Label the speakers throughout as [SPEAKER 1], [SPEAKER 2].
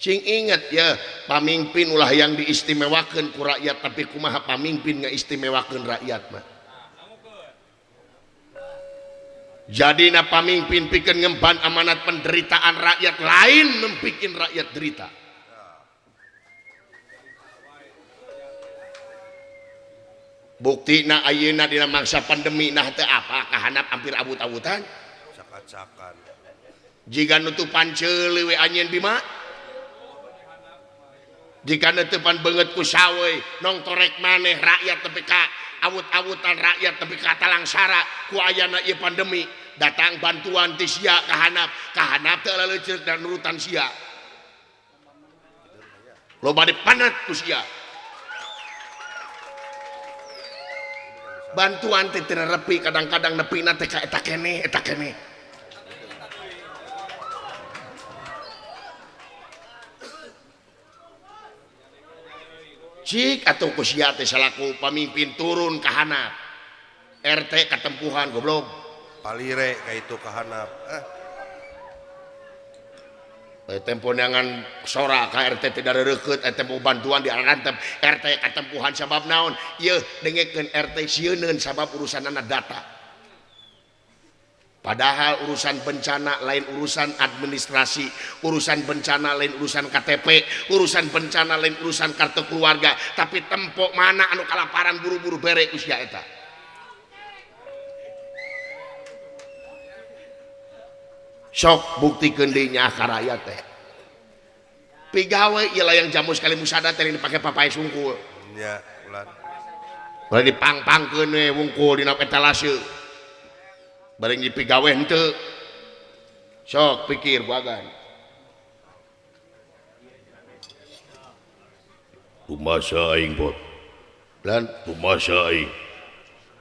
[SPEAKER 1] Sing inget ya, pamimpin ulah yang diistimewakan ku rakyat, tapi kumaha pamimpin ngaistimewakeun rakyat mah. Jadi na pamimpin pikeun ngemban amanat penderitaan rakyat, lain membikin rakyat derita. Bukti na ayeuna dina mangsa pandemi nah teu apa kahanap hampir abut-abutan.
[SPEAKER 2] Cakak-cakan.
[SPEAKER 1] Jika nutupan ceuli we anjeun bima. Jika nutupan beungeut ku sawe nong torek maneh rakyat tepi ka awut-awutan, rakyat tepi ka talangsara ku ayana ieu pandemi. Datang bantuan ti sia kahanap, kahanap teu laleuceuk dan nurutan sia. Loba dipanat ku sia. Bantuan teh teu nepi, kadang-kadang nepina teh ka eta keneh, eta keneh. Cik atuh ku sia teh salaku pamimpin turun ka hanap. RT katempuhan goblok.
[SPEAKER 2] Palire ka itu ka hanap.
[SPEAKER 1] Tempo neangan sora ka RT teh dareureukeut, tempo bantuan diarantep RT katempuhan sabab naon? Ieu dengekeun RT sieuneun sabab urusanana data. Padahal urusan bencana lain urusan administrasi, urusan bencana lain urusan KTP, urusan bencana lain urusan kartu keluarga, tapi tempo mana anu kalaparan buru-buru bere usia eta. Sok buktikeun deui nyaah ka rakyat teh. Pigawe ieu layang jamu sekali musada teh dipake papae sungkul.
[SPEAKER 2] Nya, ulah.
[SPEAKER 1] Ulah dipangpangkeun we wungkul dina etalase. Bareng dipigawe henteu. Sok pikir bagan.
[SPEAKER 3] Rumasa aing bot.
[SPEAKER 1] Lan
[SPEAKER 3] rumasa aing.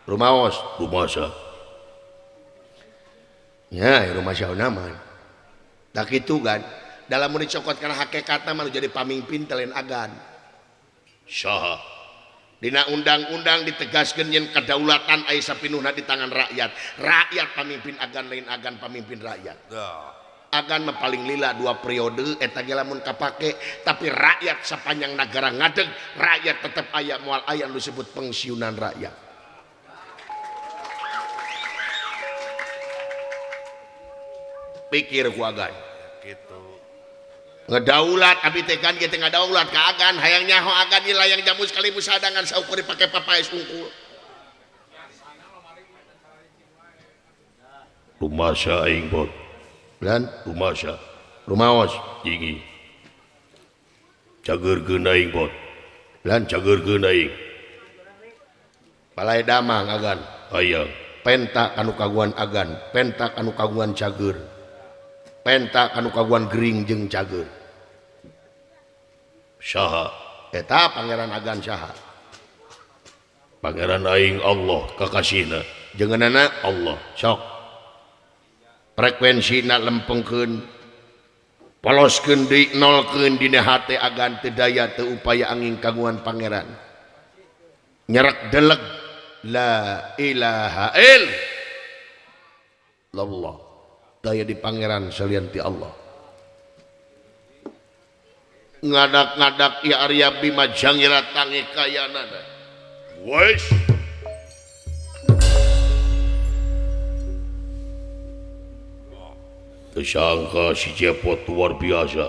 [SPEAKER 1] Rumaos,
[SPEAKER 3] rumasa.
[SPEAKER 1] Nya, rumasa naman. Tak kitu kan. Dalam mun dicokot kana hakikatna mah jadi pamimpin teh lain agan.
[SPEAKER 3] Saha?
[SPEAKER 1] Dina undang-undang ditegaskeun yen kedaulatan aya sapinuhna di tangan rakyat. Rakyat pamimpin agan, lain agan pamimpin rakyat. Agan mah paling lila 2 periode eta ge lamun kapake, tapi rakyat sepanjang negara ngadeg, rakyat tetep aya moal aya nu disebut pensiunan rakyat. Pikir ku agan.
[SPEAKER 2] Gitu.
[SPEAKER 1] Ngedaulat abi teh kan kieu teh ngadaulat ka agan, hayang nyaho agan ieu layang jamu sekali musadangan saukur dipake papaes unggul.
[SPEAKER 3] Rumasa aing bot.
[SPEAKER 1] Lan
[SPEAKER 3] rumasa.
[SPEAKER 1] Rumaos
[SPEAKER 3] tinggi. Cageurkeun aing bot.
[SPEAKER 1] Lan
[SPEAKER 3] cageurkeun aing.
[SPEAKER 1] Palai damang agan.
[SPEAKER 3] Hayang.
[SPEAKER 1] Penta anu kaguan agan, penta anu kaguan cager. Penta anu kaguan gering jeung cager.
[SPEAKER 3] Saha?
[SPEAKER 1] Eta pangeran agan saha?
[SPEAKER 3] Pangeran aing Allah kakasihna.
[SPEAKER 1] Jengenana
[SPEAKER 3] Allah.
[SPEAKER 1] Sok. Frekuensina lempengkeun, poloskeun deui, nolkeun dina hate agan teu daya teu upaya angin kaguan pangeran. Nyerek deleg la ilaha illallah. Daya di pangeran salian ti Allah. Ngadak-ngadak ya Arya Bima jangira tangi kayanana.
[SPEAKER 3] Wes. Tersangka si Cepot luar biasa.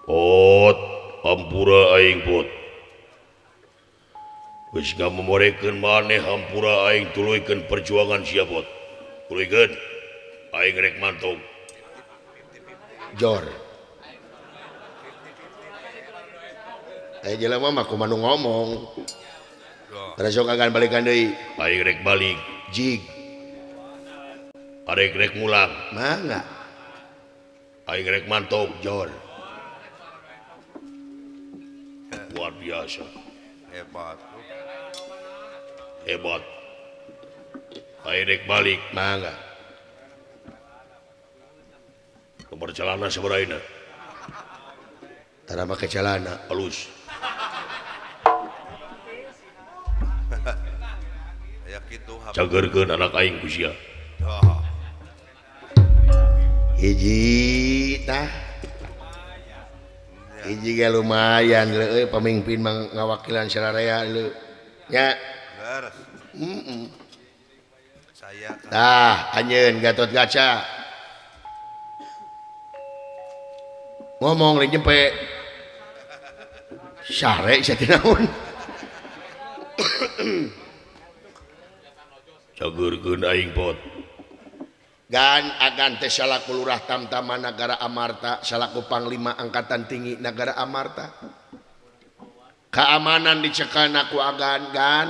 [SPEAKER 3] Pot, hampura aing pot. Geus ngamemorekeun maneh hampura aing tuluykeun perjuangan sia pot. Tuluykeun. Aing rek mantog.
[SPEAKER 1] Jor. Jelema mah kumaha nu ngomong. Terus sok agan balikan deui.
[SPEAKER 3] Aing rek balik.
[SPEAKER 1] Jig.
[SPEAKER 3] Arek rek mulang.
[SPEAKER 1] Mangga.
[SPEAKER 3] Aing rek mantog.
[SPEAKER 1] Jor.
[SPEAKER 3] Luar biasa.
[SPEAKER 2] Hebat.
[SPEAKER 3] Hebat. Aing rek balik.
[SPEAKER 1] Mangga.
[SPEAKER 3] Nomor celana sabaraha?
[SPEAKER 1] Tara make celana
[SPEAKER 3] halus.
[SPEAKER 2] Aya kitu.
[SPEAKER 3] Cageurkeun anak aing ku sia.
[SPEAKER 1] Hiji tah. Hiji ge lumayan leuh pamimpin ngawakilan sararea leuh nya.
[SPEAKER 2] Leres.
[SPEAKER 1] Heeh.
[SPEAKER 2] Saya
[SPEAKER 1] tah anjeun Gatot Kaca. Ngomong lain jempe. Sare sia teh naon.
[SPEAKER 3] Cageurkeun aing pot.
[SPEAKER 1] Gan agan teh salaku lurah tamtama Nagara Amarta, salaku panglima angkatan tinggi Nagara Amarta. Keamanan dicekelna ku agan gan.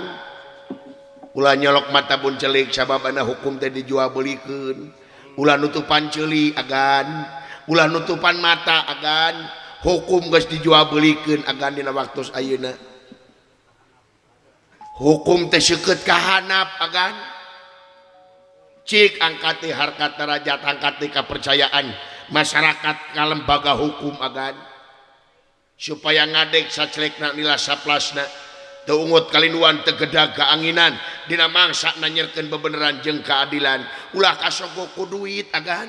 [SPEAKER 1] Ulah nyolok mata bun celik sababana hukum teh dijual belikeun. Ulah nutupan ceuli agan, ulah nutupan mata agan. Hukum geus dijual belikeun agan dina waktu ayeuna. Hukum teh seukeut ka handap agan. Cik angkati harkat derajat angkati kepercayaan masyarakat ka lembaga hukum agan supaya ngadeg sacelekna nila saplasna teu ungut kalinduan teu gedag kaanginan dina mangsa nanyerkeun bebeneran jeung keadilan ulah kasogo ku duit agan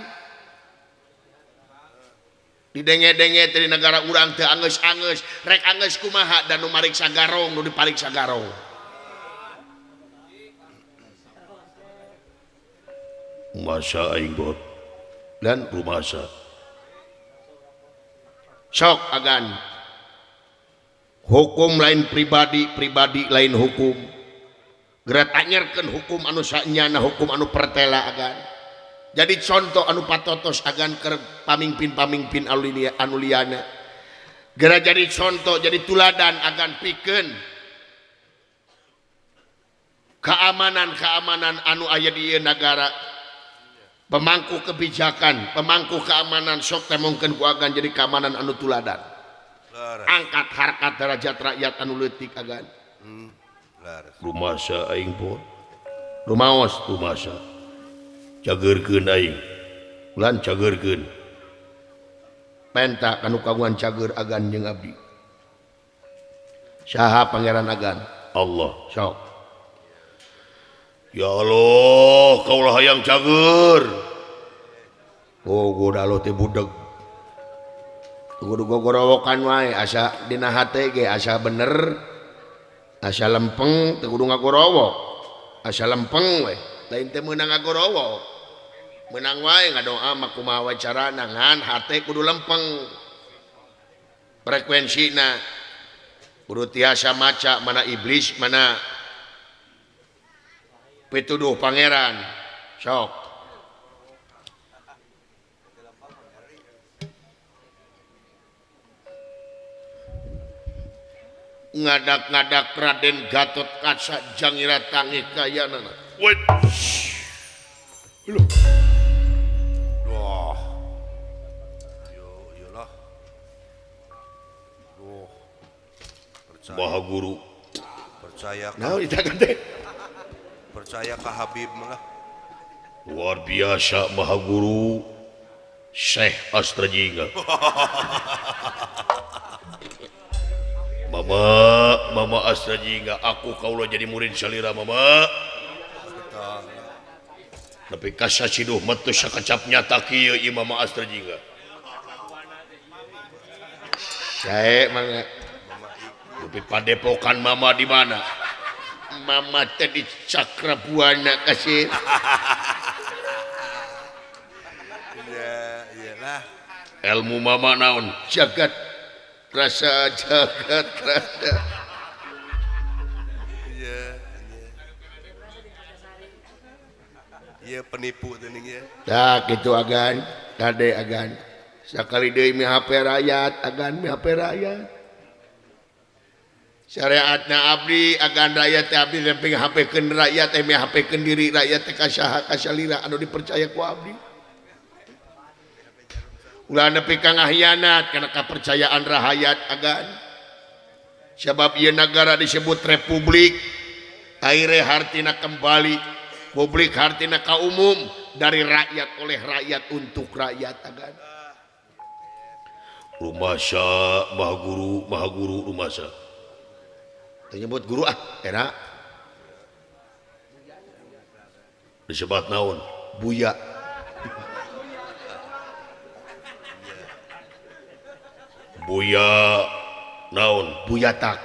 [SPEAKER 1] didenge-denge teh di negara urang teu angeus-angeus rek angeus kumaha dan nu mariksa garong nu dipariksa garong.
[SPEAKER 3] Masa aing bot
[SPEAKER 1] dan
[SPEAKER 3] rumasa
[SPEAKER 1] sok agan hukum lain pribadi, pribadi lain hukum. Geura tanyerkeun hukum anu sanyana hukum anu pertela agan. Jadi contoh anu patotos agan keur pamingpin-pamingpin anu liana. Geura jadi contoh jadi tuladan agan pikeun keamanan-keamanan anu aya di ieu nagara. Pemangku kebijakan, pemangku keamanan sok temongkeun ku agan jadi keamanan anu tuladan. Angkat harkat derajat rakyat anu leutik agan.
[SPEAKER 3] Rumasa aing pun.
[SPEAKER 1] Rumaos
[SPEAKER 3] rumasa. Cageurkeun aing. Ulan cageurkeun.
[SPEAKER 1] Penta kanu kagungan cager agan jeung abdi. Saha pangeran agan?
[SPEAKER 3] Allah.
[SPEAKER 1] Sok.
[SPEAKER 3] Ya Allah, kaulah hayang cager.
[SPEAKER 1] Oh, goda lo teh budeg. Kudu gogorowokan wae asa dina hate ge asa bener. Asa lempeng teu kudu ngagorowok. Asa lempeng we, lain teh meunang ngagorowok. Meunang wae ngadoa mah kumaha wae carana ngan hate kudu lempeng. Frekuensina kudu tiasa maca mana iblis mana pituduh pangeran. Sok. Ngadak-ngadak Raden Gatot Kaca jangira tangi kayanana.
[SPEAKER 3] Wait. Loh.
[SPEAKER 2] Wah. Yo iyalah. Duh. Percaya.
[SPEAKER 3] Maha Guru.
[SPEAKER 2] Percaya.
[SPEAKER 1] Nah, ditakan teh.
[SPEAKER 2] Percaya ke Habib malah.
[SPEAKER 3] Luar biasa Maha Guru Syekh Astrajingga. Mama, Mama Astrajingga, aku kaulah jadi murid salira Mama. Tapi kasasiduh metu sakecap nyata kieu ieu Mama Astrajingga.
[SPEAKER 1] Sae mangga.
[SPEAKER 3] Tapi padepokan Mama di mana?
[SPEAKER 1] Mama teh di Cakrabuana kasih.
[SPEAKER 2] Ya, iyalah.
[SPEAKER 3] Ilmu Mama naon?
[SPEAKER 1] Jagat rasa, jagat rasa.
[SPEAKER 2] Iya, iya. Iya penipu teuning ya.
[SPEAKER 1] Tah kitu agan, kade agan. Sakali deui mi HP rakyat, agan mi HP rakyat. Syariatna abdi agan rakyat teh abdi lempeng HP-keun rakyat teh mi HP-keun diri rakyat teh ka saha ka salira anu dipercaya ku abdi. Ulah nepi ka ngahianat kana kapercayaan rahayat agan. Sebab ieu nagara disebut republik, aire hartina kembali, publik hartina ka umum, dari rakyat oleh rakyat untuk rakyat agan.
[SPEAKER 3] Rumasa Maha Guru, Maha Guru rumasa.
[SPEAKER 1] Nyebut guru ah, era.
[SPEAKER 3] Disebat naon?
[SPEAKER 1] Buya.
[SPEAKER 3] Buya naon
[SPEAKER 1] Buya tak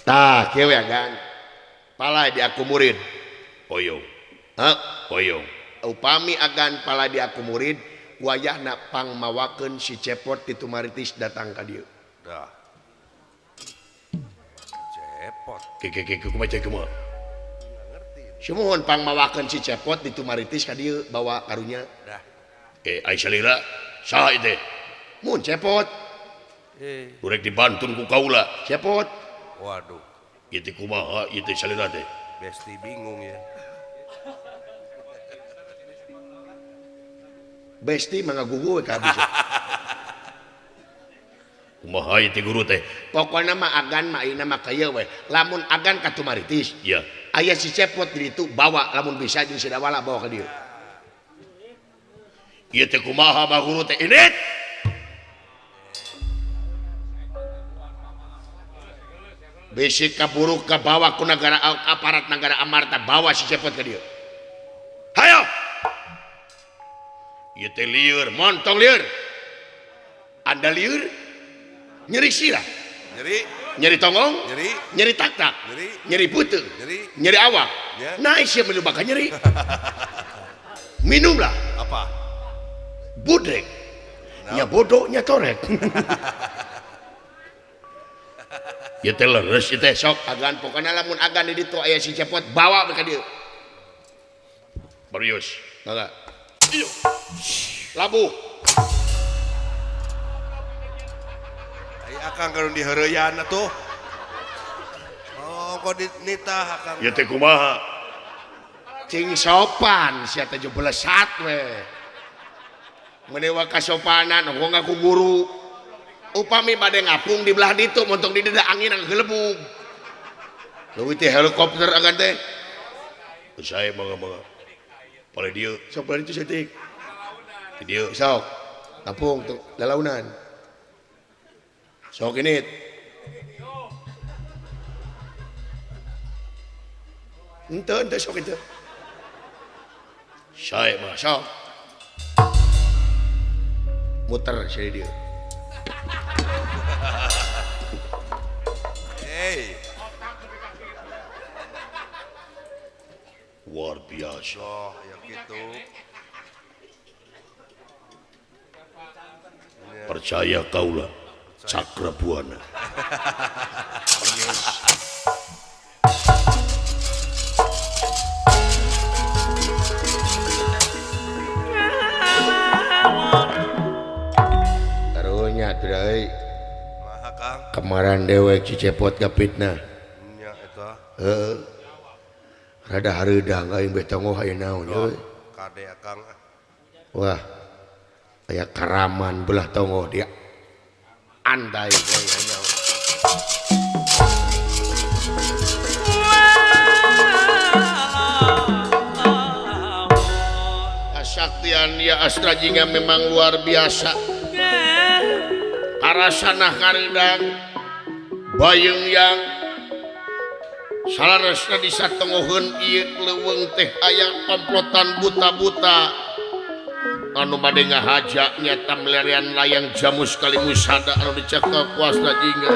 [SPEAKER 1] tah kieu we agan palai di aku murid
[SPEAKER 3] hoyong
[SPEAKER 1] heuh
[SPEAKER 3] hoyong
[SPEAKER 1] upami agan palai di aku murid wayahna pangmawakeun si Cepot ti Tumaritis datang ka dieu
[SPEAKER 2] dah Cepot
[SPEAKER 3] ke kumaha kumaha
[SPEAKER 1] sumuhun pangmawakeun si Cepot di Tumaritis ka dieu bawa karunya
[SPEAKER 2] dah
[SPEAKER 3] ai salira saha ieu teh
[SPEAKER 1] mun Cepot
[SPEAKER 3] urek dibantun ku kaula
[SPEAKER 1] Cepot
[SPEAKER 2] waduh
[SPEAKER 3] ieu teh kumaha ieu teh salira teh
[SPEAKER 2] besti bingung ya
[SPEAKER 1] besti mah ngagugu we ka abdi
[SPEAKER 3] kumaha ieu teh guru teh
[SPEAKER 1] pokona mah agan mah ayeuna mah kieu we lamun agan ka Tumaritis
[SPEAKER 3] iya
[SPEAKER 1] aya si Cepot di ditu bawa lamun bisa jeung si Dawala bawa ka dieu
[SPEAKER 3] ieu teh kumaha mah guru teh indit
[SPEAKER 1] bisi kaburu kabawa ku nagara aparat nagara Amarta bawa si Cepot ka dieu
[SPEAKER 3] hayo ieu teh lieur
[SPEAKER 1] montong lieur anda lieur nyeri sirah
[SPEAKER 2] nyeri
[SPEAKER 1] nyeri tonggong
[SPEAKER 2] nyeri
[SPEAKER 1] nyeri taktak
[SPEAKER 2] nyeri
[SPEAKER 1] nyeri peuteung
[SPEAKER 2] nyeri
[SPEAKER 1] nyeri awak
[SPEAKER 2] ya.
[SPEAKER 1] Nah sia mah bakal nyeri minumlah
[SPEAKER 2] apa
[SPEAKER 1] budrek nya bodoh nya torek
[SPEAKER 3] ieu teh leres ieu teh
[SPEAKER 1] sok agan pokona lamun agan di ditu aya si Cepot bawa ka dieu
[SPEAKER 3] barius
[SPEAKER 1] mangga labuh
[SPEAKER 2] ai akang kalau diheureyan atuh oh kok nitah akang
[SPEAKER 3] ieu teh kumaha
[SPEAKER 1] cing sopan sia teh belesat we menewa kasopanan engko ngaku guru upami bade ngapung di belah ditu montong di dieu angin nggelebug leuwih teh helikopter agan teh
[SPEAKER 3] saya mangga-mangga palih dieu
[SPEAKER 1] sok palih ditu saeutik
[SPEAKER 3] di dieu
[SPEAKER 1] sok ngapung tuh lalaunan sok ini ente ente sok itu
[SPEAKER 3] saya mah
[SPEAKER 1] sok muter sini dia
[SPEAKER 2] hey
[SPEAKER 3] luar biasa
[SPEAKER 2] oh ya gitu
[SPEAKER 3] percaya kaula Cakra Buana
[SPEAKER 1] karunya deui
[SPEAKER 2] maha Kang
[SPEAKER 1] kemarin dewek si Cepot kapitnah
[SPEAKER 2] nya eta
[SPEAKER 1] heeh rada hareudang aing beh tongoh aya naon euy
[SPEAKER 2] kade akang
[SPEAKER 1] wah aya karaman belah tongoh dia andai we nyaho
[SPEAKER 3] Kasaktian ya Astra Jingga memang luar biasa karasanah karidang bayeng yang salaresna di satengoheun ieu leuweung teh aya komplotan buta-buta anu bade ngahaja nyata melerian layang jamus kalimusada anu dicekel ku Astra Jingga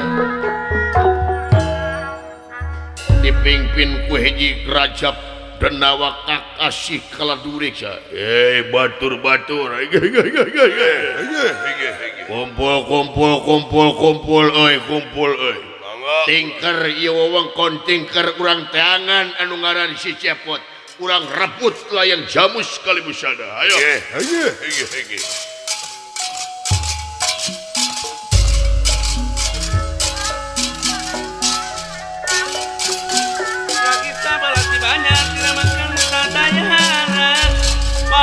[SPEAKER 3] dipimpin ku hiji Rajab Denawa Kakasih Kaladuriksa batur-batur kumpul kumpul kumpul kumpul euy kumpul euy tingker ieu wewengkon tingker urang teangan anu ngaran si Cepot urang rebut layang jamus kalimusada ayo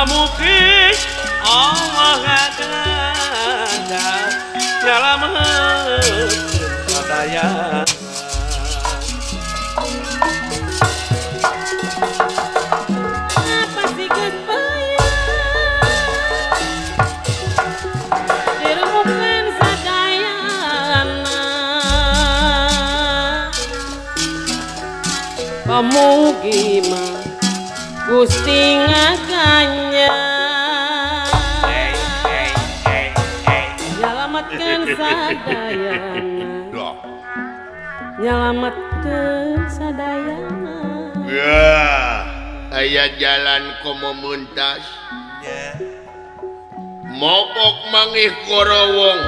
[SPEAKER 4] Mungkin Allah ada dalam sadaya.
[SPEAKER 5] Apa sih goodbye? Diremukan sadayana. Pamugi mah Gusti ngaganya. Nyalametkeun sadayana. Nyalametkeun sadayana.
[SPEAKER 3] Ya, aya jalan komo mentas. Mobok mangih gorowong,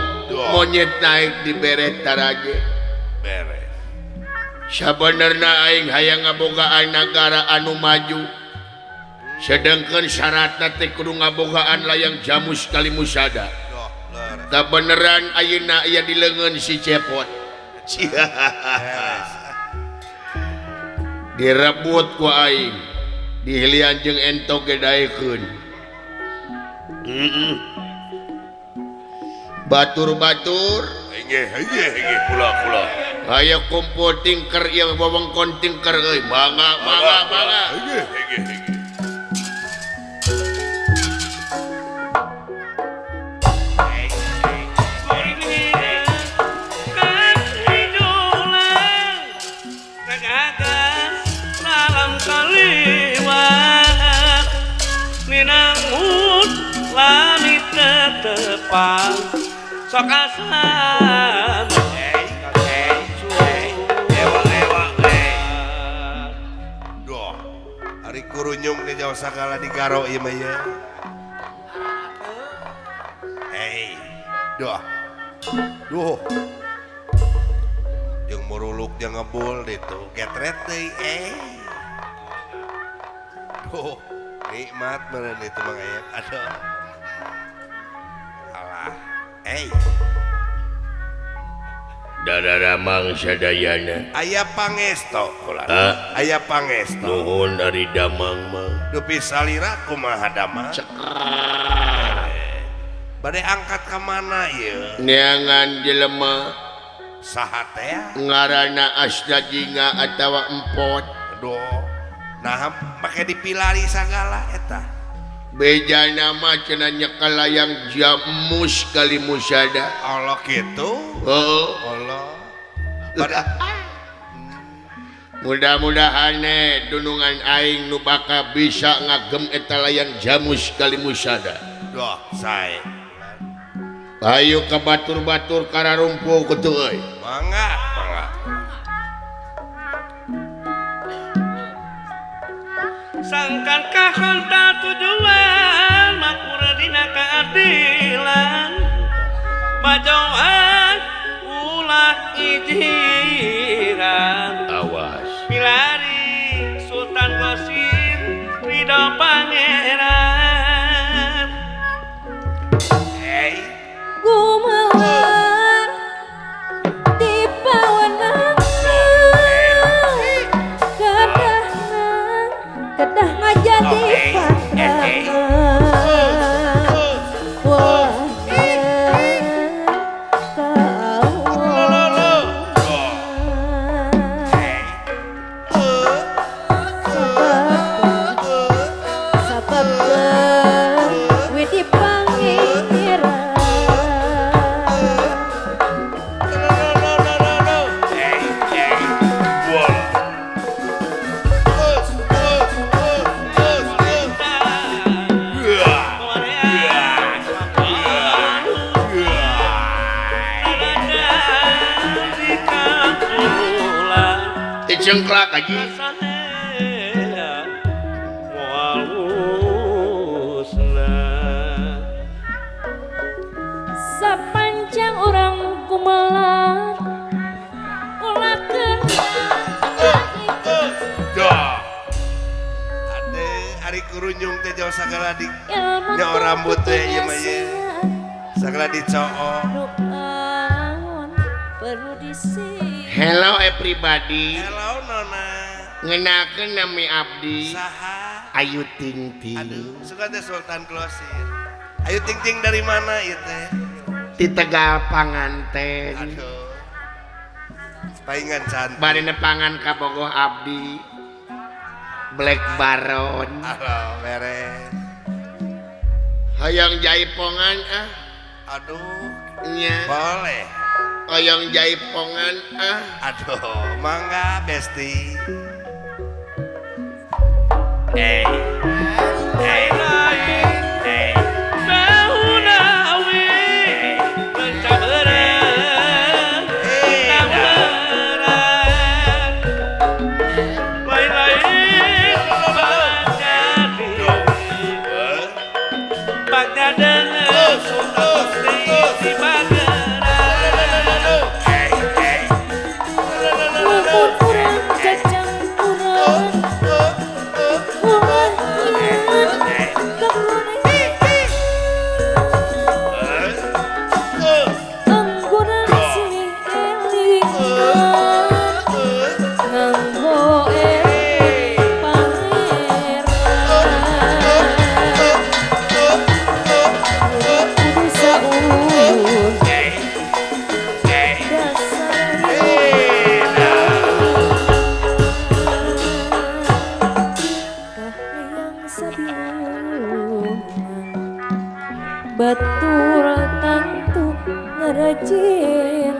[SPEAKER 3] monyet naik di beret taraje.
[SPEAKER 2] Beres.
[SPEAKER 3] Sabenerna aing hayang ngabogaan nagara anu maju. Sedangkan syaratna teh kudu ngabogaan layang jamus kali musada. Kabeneran ayeuna aya di leungeun si Cepot. Direbut ku aing. Dihilian jeung entok ge daekeun. Batur-batur kula-kula. Ayo kumpul tingker ieu wewengkon tingker euy. Mangga mangga mangga.
[SPEAKER 4] Sok asam
[SPEAKER 2] doh ari kurunyung di jauh sagala digaro ieu mah ye. Hei doh duh jeung muruluk jeung ngebul ditu getret deui duh nikmat meureun itu Mang Ayep aduh. Hey.
[SPEAKER 3] Dadaramang sadayana.
[SPEAKER 2] Aya pangesto kula. Aya pangesto.
[SPEAKER 3] Nuhun ari damang mah.
[SPEAKER 2] Dupi salira kumaha damang? Bade angkat ka mana ieu?
[SPEAKER 3] Neangan jelema
[SPEAKER 2] saha teh?
[SPEAKER 3] Ngaranna Asta Jingga atawa Empot.
[SPEAKER 2] Aduh. Nah, make dipilari sagala eta.
[SPEAKER 3] Beja nama cenah nyekel layang jamus kali musada.
[SPEAKER 2] Allah gitu.
[SPEAKER 3] Heeh.
[SPEAKER 2] Allah.
[SPEAKER 3] Mudah-mudahan dunungan aing nu bakal bisa ngagem eta layang jamus kali musada.
[SPEAKER 2] Duh, sae.
[SPEAKER 3] Ayo ka batur-batur kararumpu kitu euy.
[SPEAKER 2] Mangga, mangga.
[SPEAKER 4] Sangkan kahonta tujuan makmur dina keadilan majauhan ulah ijiran
[SPEAKER 3] awas
[SPEAKER 4] pilari Sultan Qasim ridho pangeran
[SPEAKER 2] hey
[SPEAKER 5] gumelar di pawenang kedah ngajadi pasangan. Wah, sabab widi pangeran.
[SPEAKER 3] Cengklak aja.
[SPEAKER 5] Sepanjang orang kumelar ulah kena.
[SPEAKER 2] Ade ari kurunyung teh jauh sagala di nyawa rambut teh ieu mah ye. Sagala dicoo.
[SPEAKER 3] Hello everybody.
[SPEAKER 2] Hello Nona.
[SPEAKER 3] Ngenakeun nami abdi.
[SPEAKER 2] Saha?
[SPEAKER 3] Ayu Ting Ting.
[SPEAKER 2] Aduh, suka teh Sultan Klosir. Ayu Ting Ting dari mana ieu teh?
[SPEAKER 3] Di Tegal Panganten.
[SPEAKER 2] Aduh. Paingan cantik.
[SPEAKER 3] Bade nepangan ka bogoh abdi. Black Baron.
[SPEAKER 2] Halo, beres.
[SPEAKER 3] Hayang jaipongan ah.
[SPEAKER 2] Aduh.
[SPEAKER 3] Nya.
[SPEAKER 2] Boleh.
[SPEAKER 3] Oyong jaipongan ah.
[SPEAKER 2] Aduh, mangga besti.
[SPEAKER 4] Hey, hey, hey.
[SPEAKER 5] ngarajin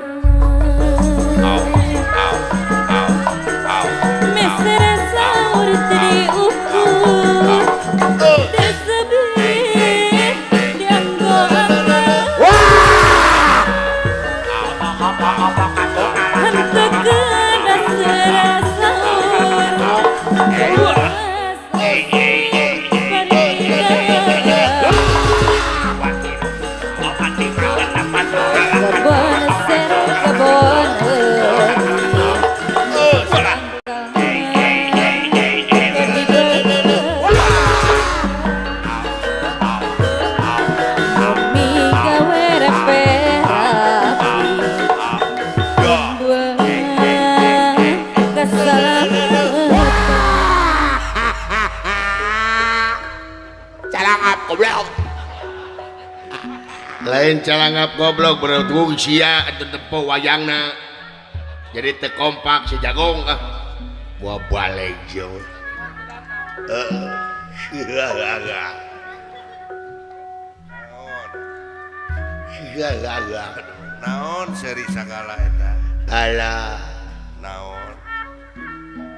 [SPEAKER 5] mesra saur teu diukur teu sebih dianggo henteu kena sera saur kebon ser kebon
[SPEAKER 1] lain calangap goblok bertung sia atau tempo wayangna jadi tekompak si jagong ah buah balik jauh
[SPEAKER 2] naon seri sagala eta
[SPEAKER 1] alah
[SPEAKER 2] naon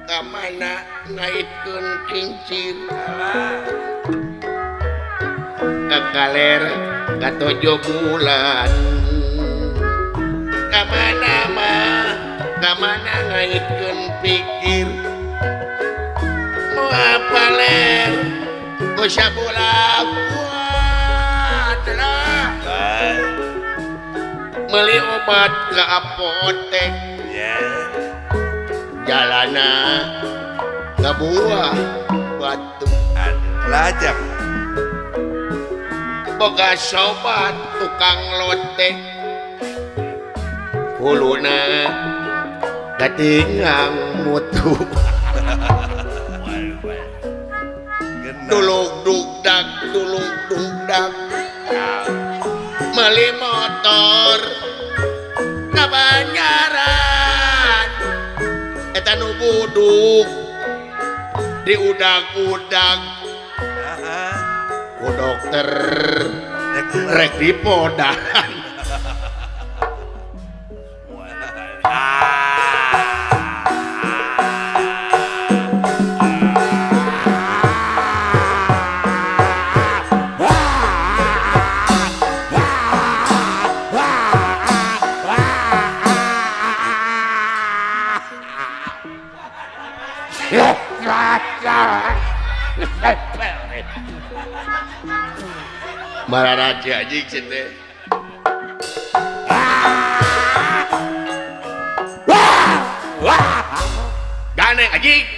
[SPEAKER 1] ka mana ngaitkeun kincir
[SPEAKER 2] alah
[SPEAKER 1] ka kaler ka 7 bulan ka mana mah ka mana ngaitkeun pikir moal paler ku sabulan telah meuli obat ka apotek jalana ngabuah batu
[SPEAKER 2] lajang
[SPEAKER 1] boga sobat tukang lotek huluna katingang mutu dulug dugdag dulug dugdag meuli motor ka Banjaran eta nu buduk diudag-udag ku dokter rek dipodahan Mararaja anjing sih teh. Gane anjing.